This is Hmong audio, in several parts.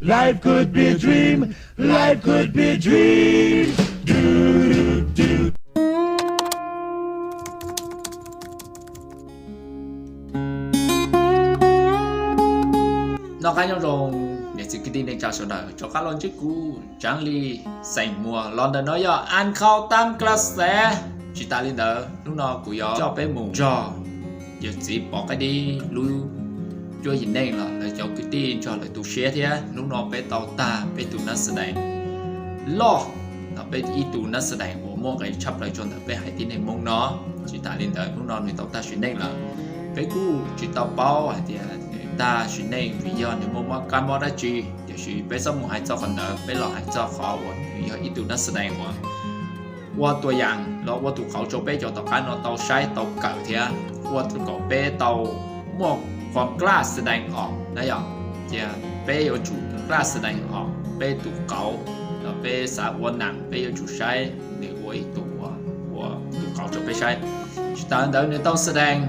Life could be a dream. Life could be a dream. Noj qab nyob zoo, niam txiv kwv tij neej tsa sawv daws, rov qab los ntsib kuv Tsav Lis xeem Muas los ntawm no yog An Khau Tam Klas Xes. Tsis tas li ntawd, hnub no kuv yuav coj peb mus nrog yawm txiv Pov Qaib Dib lub cuab yim neej los lawv cov kwv tij nrog lawv tu siab thiab. Hnub no peb tau tag peb tus nab xav dees loj, peb ib tug nab xav dees uas muaj nqis tshaj plaws rau ntawm peb haiv tib neeg Hmoob no. Tsis tas li ntawd, hnub no nws tau tag sim neej lawm. Peb kuj tsis tau paub hais tias nws tag sim neej vim yog nws muaj mob kab mob dab tsi, tiam sis peb txhob mus hais txog qhov ntawd, peb los hais txog qhov uas nws yog ib tug nab xav dees uas ua tua yaas los ua tus qauv rau peb cov tom qab no tau saib tau kawm thiab ua kom peb tau muaj klas xav dees os na yom. Ces peb yuav tsum klas xav dees os, peb tus qauv los peb xav ua neeg peb yuav tsum saib nws ua ib tug ua tus qauv rau peb saib. Tsis tas ntawd nws tau xav dees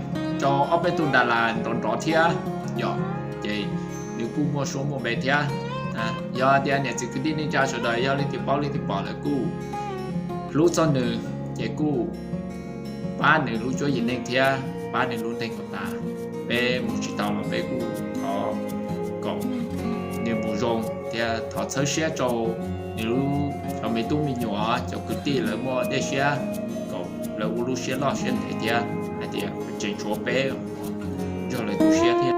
rau ob peb tug ntas las nrov nrov thiab yom. Ces nws kuj muaj suab muaj npe thiab. Yog tias niam txiv kwv tij neej tsa sawv daws yog leej twg paub leej twg pom lawm kuj hlub txog nws, ces kuj pab nws lub cuab yim neej thiab pab nws lub neej kom tas. Peb mus tsis tau los peb kuj thov kom nws mus zoo thiab thov txhawb siab rau nws lub, cov me tub me nyuam cov kwv tij lawv muaj dej siab, kom lawv ua lub siab loj siab ntev thiab hais tias tseem tshuav peb nrog lawv tu siab thiab.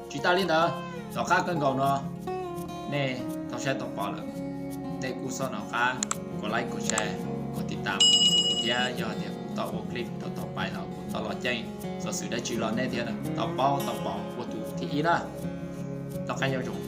Tsis tas li ntawd, tom qab kawg nkaus no nej tau saib tau pom lawm, nej kuj txhob nco qab kom like, kom share, kom tiv tam thiab. Yog tias kuv tau ua clip tau tau pais los kuv tau los ceeb xov xwm dab tsi los nej thiaj tau paub tau pom ua tus thib ib na. Noj qab nyob zoo.